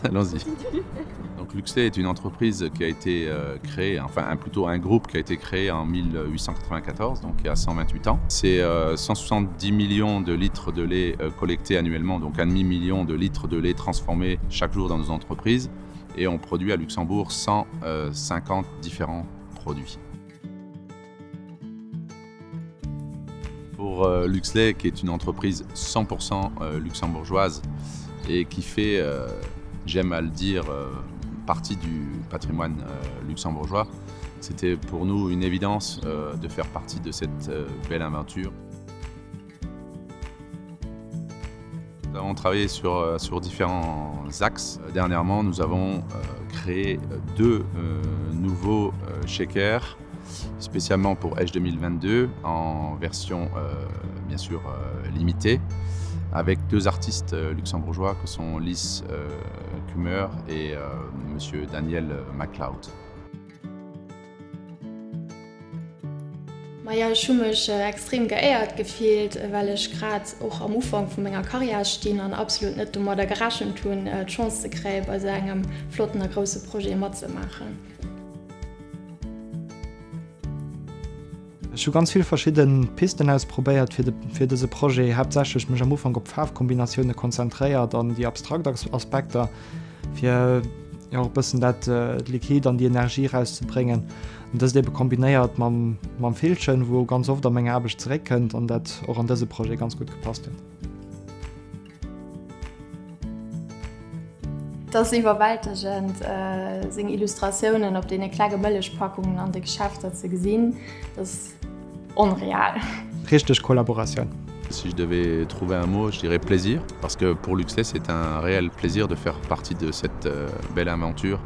Allons-y. Donc Luxlait est une entreprise qui a été euh, créée, enfin un, plutôt un groupe qui a été créé en 1894, donc il y a 128 ans. C'est euh, 170 millions de litres de lait euh, collectés annuellement, donc un demi-million de litres de lait transformés chaque jour dans nos entreprises. Et on produit à Luxembourg 150 différents produits. Pour euh, Luxlait, qui est une entreprise 100% euh, luxembourgeoise et qui fait, euh, j'aime à le dire, partie du patrimoine luxembourgeois, c'était pour nous une évidence de faire partie de cette belle aventure. Nous avons travaillé sur, sur différents axes. Dernièrement, nous avons créé deux nouveaux shakers spécialement pour H 2022 en version euh, bien sûr euh, limitée avec deux artistes euh, luxembourgeois que sont Lys euh, Kummer et euh, monsieur Daniel MacLeod. Majo, ech hu mech extrem geéiert gefillt, well ech grad och am Ufank vu menger Karriär stinn an absolut net domadder gerechent hunn, d'Chance ze kréien, bei esou engem flotten a grousse Projet matzemaachen. Ech hu ganz vill verschidde Pisten ausprobéiert fir de fir dëse Projet, haaptsächlech mech am Ufank op Faarfkombinatioune konzentréiert an déi abstrakt Aspekter, fir jo och e bëssen dat Liquide an déi Energie erauszebréngen. An dëst ebe kombinéiert mam mam Villchen, wou ganz oft a menger Aarbecht zeréckkënnt an dat och an dëse Projet ganz gutt gepasst huet. Et ass iwwerwältegend, seng Illustratiounen op deene klenge Mëllechpackungen an de Geschäfter ze gesinn. Dat ass onreal. Richteg Kollaboratioun. Si je devais trouver un mot, je dirais plaisir, parce que pour Luxlait, c'est un réel plaisir de faire partie de cette belle aventure.